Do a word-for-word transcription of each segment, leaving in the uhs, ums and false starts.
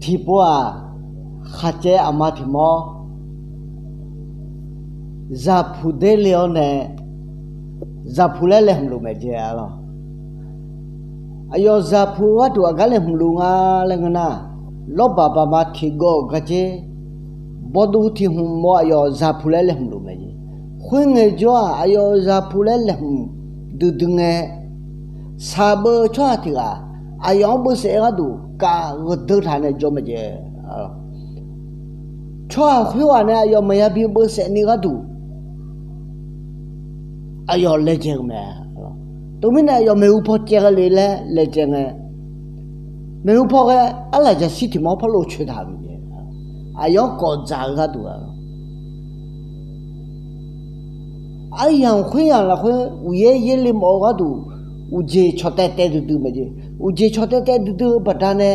Tiqpov-aq, khaqcaev aqma tiqmawr, zaqpuq derle-awr nae, zaqpuq laer laeqhmq luf mae jeq-a lawq. Aqyawf zaqpuq gharduq aqgar laeqhmq luf nga laer ngeur nar, lawrbaq baqma tiqgawv-euq gardzer, bawduv tiq hmq mawf aqyawf zaqpuq laer laeqhmq luf mae jeq. Khoerngae jawr-aq, aqyawf zaqpuq laer laeqhmq duidui ngae, shaqbeuv tsawrhaq tiq ghaq aqyawf-anr beuvsaef-eu gharduq kav gheu deu taq nae jawr mae jeq. Tsawrhaq khoerghaq nae aqyawf maqya bi beuvsaef ni gharduq aqyawf laejae-eu mae. Teumirnae aqyawf maeqhu paw caev gha le laer laejae ngae, maeqhu paw ghae arlaqjaqshir tiq mawr parlov coeq taq-euq mae jeq. Aqyawf-anr kawf dzaq-eu gharduq-a. Aryamq khoeryamq lafkhoer uqyaer yaerle mawf-eu gharduq, uqjeq cawq taev taev duidui mae jeq. Uqjeq cawq taev taev duidui-eu baqdanae,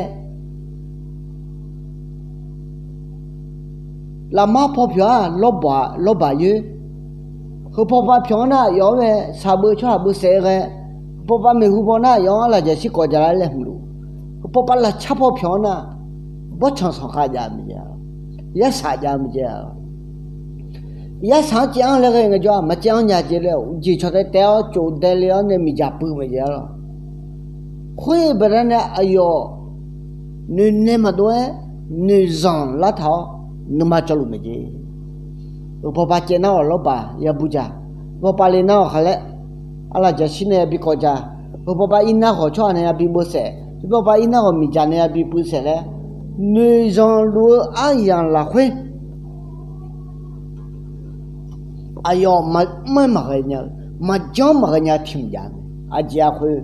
lafmar paw pyawq-aq, lawrbaq yoer. Heu paw pav pyawq-anr nar, aqyawf-anr mae shaqbeuv tsawrhaq beuvsaef-eu ghae, heu paw pav maeqhu paw nar, aqyawf-anr arlaqjaqshir kawf dzaq lar laeqhmq luf. Heu paw pav lafcar paw pyawq-anr nar, bawrtsanq sanqkhav jav-eu mae jeq-a. Yarsaq jav-eu mae jeq-a. Yarsaq-anr caev-anr laer ghae ngaejawr-aq, maqcaev-anr nya jeq laer uqjeq cawq taev taev-awr cof dae le-awr nae miqdzaq puiv mae jeq-a lawq. Khoer baqdanae aqyawf noeqnae maqdov-aer noeqzanq lartaq-awr nuima cawvluf mae jeq. Heu paw pav caev nar-awq lawrbaq yabuv dzaq, heu paw pav le nar-awq khaqlaer arlaqjaqshir nae yabi kawv dzaq, heu paw pav ir nar khawf tsawrhaq nae yabi beuvsaef, heu paw pav ir nar khawf miqdzaq nae yabi puivsaef laer, noeqzanq luf-eu aryamq lafkhoer aqyawf maqmr-aer maqghae nya-eu, maqjan maqghae nya-eu tiq hmq jav mae. Aqjeq-a khoer,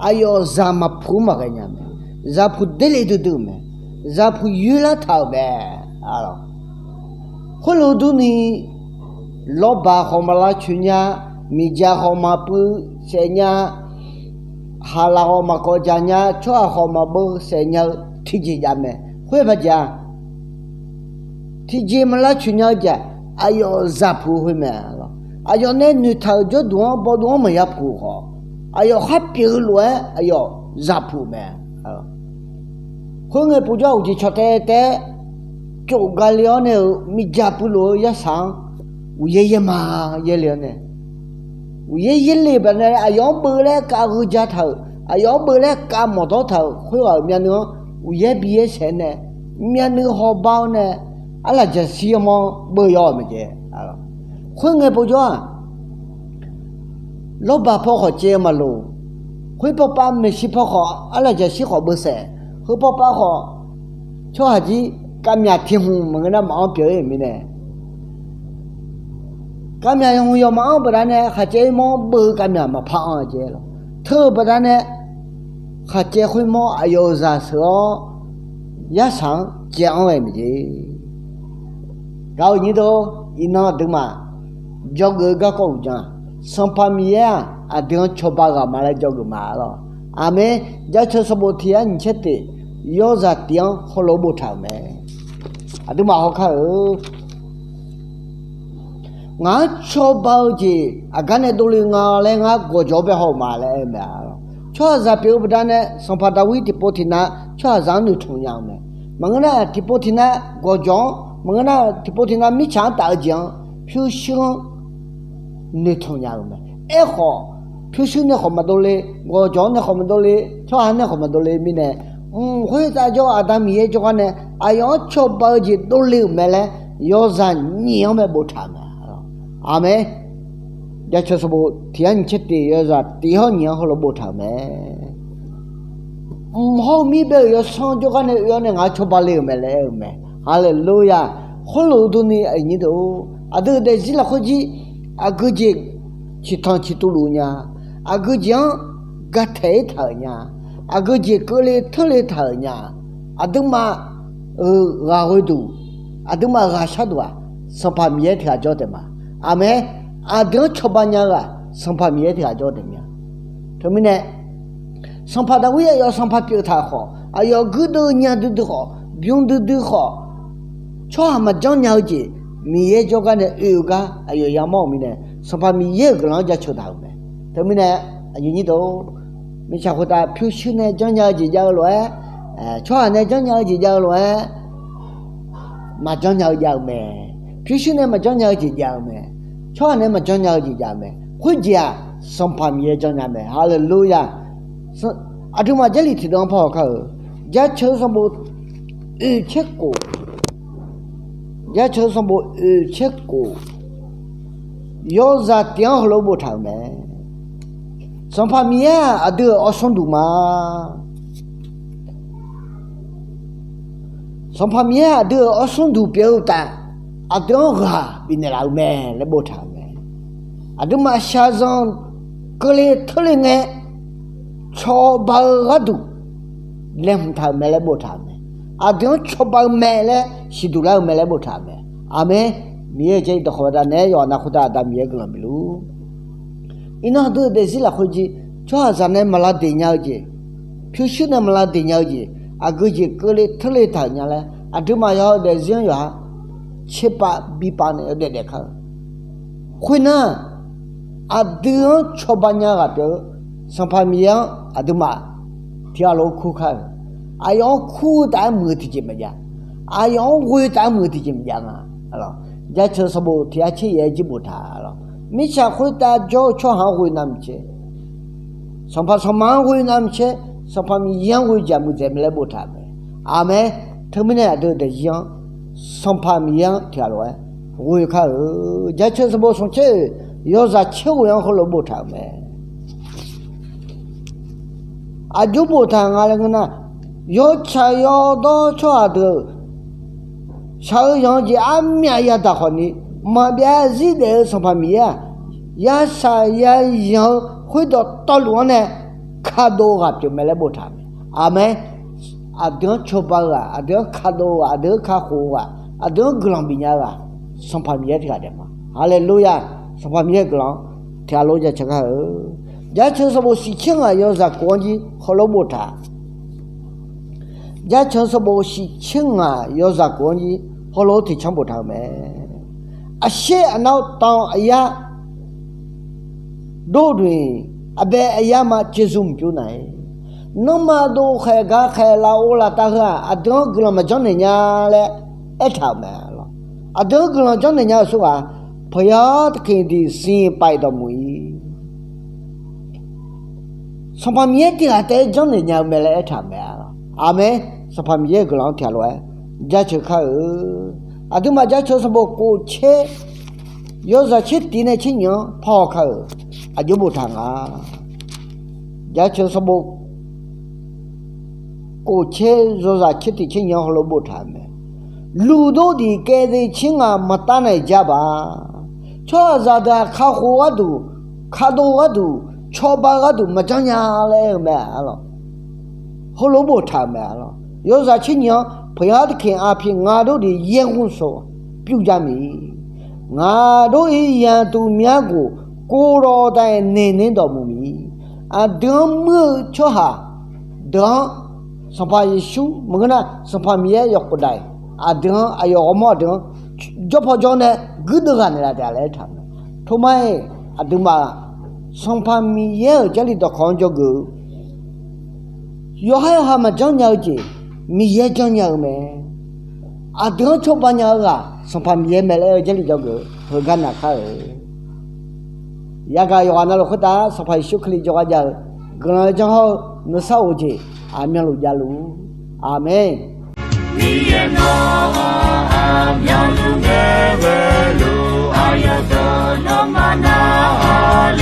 aqyawf zaq maqpuq-anr maqghae nya mae. Zaqpuq derle duidui-euq mae. Zaqpuq yoerlar taq-euq mae. Khoerlof durni, lawrbaq khawf maqlavcoeq nya, miqdzaq khawf maqpuivsaef nya, haqlaq khawf maqkawv dzaq nya, tsawrhaq khawf maqbeuvsaef nya-eu tiqjeq jav mae. Khoer baqjeq-a, tiqjeq maqlavcoeq nya-eu jeq, aqyawf zaqpuq khoer mae. Aqyawf nae noeqtaq-euq jawrduq-anr bawduv-anr maqya puq khawf, aqyawf khar pyeuf-eu lof-aer aqyawf zaqpuq mae. Khoerngae povjawr-aq, uqjeq cawq taev taev-aer cof gale-awr nae-euq miqdzaq puiv lof-eu yarsaq-anr uqyaer yaerma yaerle-awr nae, uqyaer yaerle baqdanae aqyawf-anr beuv laer kav gheu ja taq-euq, aqyawf-anr beuv laer kav mawqdawr taq-euq khoerghaq-euq myavnuiv-anr uqyaer bi yaer saef nae, myavnuiv hawba-awr nae arlaqjaqshir yawmawr-anr beuv yaw-euq mae jeq. Khoerngae povjawr-aq, lawrbaq paw khawf caev-eu maqloq. Khoer paw pav maeqshi paw khawf arlaqjaqshir khawf beuvsaef. Heu paw pav khawf tsawrhaq jir kavmyaq tiq hmq maqngeur nar maqanr pyeuf-ir-euq mirnae, kavmyaq hmq yawf maqanr-eu baqdanae khaqcaev khoermawr-anr beuv-eu kavmyaq maqpar anr-a jeq lawq. Teu-euq baqdanae khaqcaev khoermawr aqyawf-euq zaq sheuq-awr yarsaq-anr caev anr ghae mae jeq. Gaq-euq nyir deuq, iqnan aqduimaf jawrgeuf-eu garkawv uqdzan, Sanqpaq Miqyaer-aq aqdui-anr cawba ghaq ma laer jawrgeuf ma lawq. Aqmeq. Jaceuq sanqbof tiq yar nyiq caer tiq, yawzaq tiq-anr heulof-aer boftaq-euq mae. Aqduimaf hawkar-eu Ngaq-anr cawba-eu jeq aqgar nae dovle nga laer ngar gawqjawq-anr bae haw-euq ma laer aer-eu mae. Tsawrhaqzaq pyeuf-eu baqdanae Sanqpaq Daqwir tiqpov tiqnav tsawrhaqzaq-anr noeqtmq nya-eu mae. Maqngeur nar tiqpov tiqnav gawqjawq-anr, maqngeur nar tiqpov tiqnav mirtsaq-anr taf-eu jeq-anr, pyurshuir-anr noeqtmq nya-euq mae. Aerkhawf, pyurshuir nae khawf maqdovle, gawqjawq-anr nae khawf maqdovle, tsawrhaq nae khawf maqdovle mirnae, mq khoertav jawr-eu Aqda Miqyaer jawrgar nae aqyawf-anr cawba-eu jeq dovle-euq mae laer yawzaq nyiq-anr mae boftaq-euq mae. Aqmeq. Jaceuq sanqbof tiq yar nyiq caer tiq, yawzaq tiq hawr nyiq-anr heulof boftaq-euq mae. Mq hawr-eu mir bae-euq yawsanr jawrgar nae oe-awr nae ngaq-anr cawba le-euq mae laer aer-eu mae. Haleluya. Khoerlof-eu durni aqnyir deuq-or, aqdui-euq daefzir lafkhoer jir aqgeujeq ciqtanq ciqtuv luf nya. Aqgeujeq-anr gataeq-ir taq-euq nya. Aqgeujeq keuvle teurle taq-euq nya. Aqduimaf-euq ghaq ghoeduq, aqduimaf-euq ghaq sharduq-aq, Sanqpaq Miqyaer tiq ghaq jawr taef ma. Aqmeq. Aqdui-anr cawba nya-eu-aq, Sanqpaq Miqyaer tiq ghaq jawr taef ma. Teumirnae, Sanqpaq Daqwir aqyawf sanqpaq pyeuf-taq khawf, aqyawf guirdeuv nya duidui khawf, bym duidui khawf, tsawrhaq maqjanr nya-eu jeq Miqyaer jawrgar nae oe-eu gar aqyawf yamawr-euq mirnae, Sanqpaq Miqyaer-euq guiqlanq-anr jaceuq taq-euq mae. Teumirnae, aqyuif nyir deuq, mirtsaq khoertav pyurshuir nae janrnya-eu jeq jav-eu lof-aer, tsawrhaq nae janrnya-eu jeq jav-eu lof-aer, maqjanrnya-eu jav-eu mae. Pyurshuir nae maqjanrnya-eu jeq jav-eu mae. Tsawrhaq nae maqjanrnya-eu jeq jav-eu mae. Khoerjeq-aq, Sanqpaq Miqyaer janrnya mae. Haleluya! Aqduimaf Jarlif tiqdeuv-anr par haw kar-euq, Jaceuq sanqbof oeq tser khof, Jaceuq sanqbof oeq tser khof, yawzaq tiq-anr heulof-aer boftaq-euq mae. Sanqpaq Miqyaer-aq, aqdui-euq awrsmr duq ma. Sanqpaq Miqyaer aqdui-euq awrsmr duq pyeuf-eu uqtaf, aqdui-anr ghaq bifnaeq laf-eu mae laer boftaq-euq mae. Aqduimaf shaqzanq keuvle teurle ngae, cawba-eu gharduq laeqhmq taq-euq mae laer boftaq-euq mae. Aqdui-anr cawba-eu mae laer siqduq lar-eu mae laer boftaq-euq mae. Aqmeq. Miqyaer-euq Jarlif dawqkawq baqdanae yawqha navluf khoertav Aqda Miqyaer guiqlanq bifluf. Iqnan aqdui-euq daefzir lafkhoer jir, tsawrhaqzaq nae maqlav daeq nya-eu jeq, pyurshuir nae maqlav daeq nya-eu jeq, aqgeu jeq keuvle teurle taq-euq nya laer, aqduimaf yawqha-euq daefzir-anr yawqha tserpav bipav nae yawdaef daef kar-eu. Khoernar, aqdui-anr cawba nya ghaq pyeuf-eu Sanqpaq Miqyaer-anr aqduimaf tiqghaq lof-aer kur kar-euq. Aqyawf-anr kur-eu taf-aer muiq-eu tiqjeq maqjav. Aqyawf-anr ghoe taf-aer muiq-eu tiqjeq maqjav nga. Jaceuq sanqbof tiq yar tser yaef-aer jir boftaq lawq. Mirtsaq khoertav jawr-eu tsawrhaq-anr ghoe navmaqtser, Sanqpaq Sanqma-anr ghoe navmaqtser, Sanqpaq Miqyaer-anr ghoe jeq muiqdzaeq mae laer boftaq mae. Aqmeq. Teumirnae aqdui-euq daefzir-anr Sanqpaq Miqyaer-anr tiqghaq lof-aer ghoe kar-euq. Jaceuq sanqbof smq tser oeq yawzaq tser ghoe-anr heulof-aer boftaq-euq mae. Aqjox boftaq nga laer ngeur nar, yawtsaq yawdawr tsawrhaq deuq-euq shaq-eu yanq-eu jeq armyav yadaq khawfni, maqbyav zir daef-eu Sanqpaq Miqyaer-aq, yashaq yayanq-eu khoerdawq tawvluf-anr nae kadov-eu ghaq pyeuf mae laer boftaq mae. Aqmeq. Aqdui-anr cawba-eu ghaq, aqdui-anr kadov-eu ghaq, aqdui-anr kakhof-eu ghaq, aqdui-anr guiqlanq bifnya-eu ghaq, Sanqpaq Miqyaer tiq ghaq daef ma. Haleluya! Sanqpaq Miqyaer-euq guiqlanq-anr tiqghaq lof jaceuq kar-eu. Jaceuq sanqbof shiq tser ngaq yawzaq kof-anr jir heulof-aer boftaq. Jaceuq sanqbof shiq tser ngaq yawzaq kof-anr jir heulof-aer tiqcanr boftaq-euq mae. Aqsher aqnar-awr tan aqyar dovduq-iq, aqbae aqyar ma caevzur mqpyur nar-iq, nanrma dov khaeq gar khaeq laf ov laf tav heu-aq, aqdui-anr guiqlanq maqjanr naeq nya laer aertaq-euq mae lawq. Aqdui-anr guiqlanq janrnaeq nya-eu tsawrhaq, พระยาตะเคียนที่สิงห์ไปดอนหมุย Sanqpaq Miqyaer tiq ghaq taef-aer janrnaeq nya-eu mae laer aertaq-euq mae. Aqmeq. Sanqpaq Miqyaer-euq guiqlanq-anr tiq ghaq lof-aer jaceuq kar-eu. Aqduimaf jaceuq sanqbof kof tser yawzaq tser tiq nae tser nyiq-anr parhaw kar-euq. Aqjox boftaq nga. Jaceuq sanqbof kof tser yawzaq tser tiq tser nyiq-anr heulof-aer boftaq-euq mae. လူတို့သည်ကယ်တင်ခြင်းငှာမတတ်နိုင်ကြပါ Tsawrhaqzaq deuq-aq kakhof-eu gharduq, kadov-eu gharduq, cawba-eu gharduq maqjanr nya laer aer-eu mae lawq. Heulof-aer boftaq-euq mae lawq. Yawzaq tser nyiq-anr พระยาตะเคียนอาภีร์ ငါတို့သည် ယဲၢ်ခုဆို ပြုကြမည် ငါတို့၏ ရန်သူများကို ကိုယ်တော်တိုင် နှိမ်နင်းတော်မူမည် Aqdui-anr muir-eu tsawrhaq deuq-anr, Sanqpaq Yeqsur maqngeur nar, Sanqpaq Miqyaer yawqkhawf daq-iq, aqdui-anr aqyawf ghawrmawr aqdui-anr jawr paw jawr nae guirdeuv ghaq naeqlaf taef-a laer aertaq-euq mae. Tormar-iq, aqduimaf Sanqpaq Miqyaer-euq Jarlif dawqkawq-anr dzawgeuf-eu yawqha yawqha maqjanr nya-eu jeq Miqyaer janrnya-eu mae. Aqdui-anr cawba nya-eu ghaq Sanqpaq Miqyaer mae laer-eu Jarlif dzawgeuf-eu heugar naqkar-euq. Yagaq yawqghaq navluf khoertav Sanqpaq Yeqsur Kali jawrgar jav-eu guiqlanq-eu janr hawr-eu nuisar of-eu jeq aqmyanluf javluf-ur. Aqmeq. Miqyaer nawr aqmyanluf ngae ghaeluf aqyawf deuq nawmaf narhaq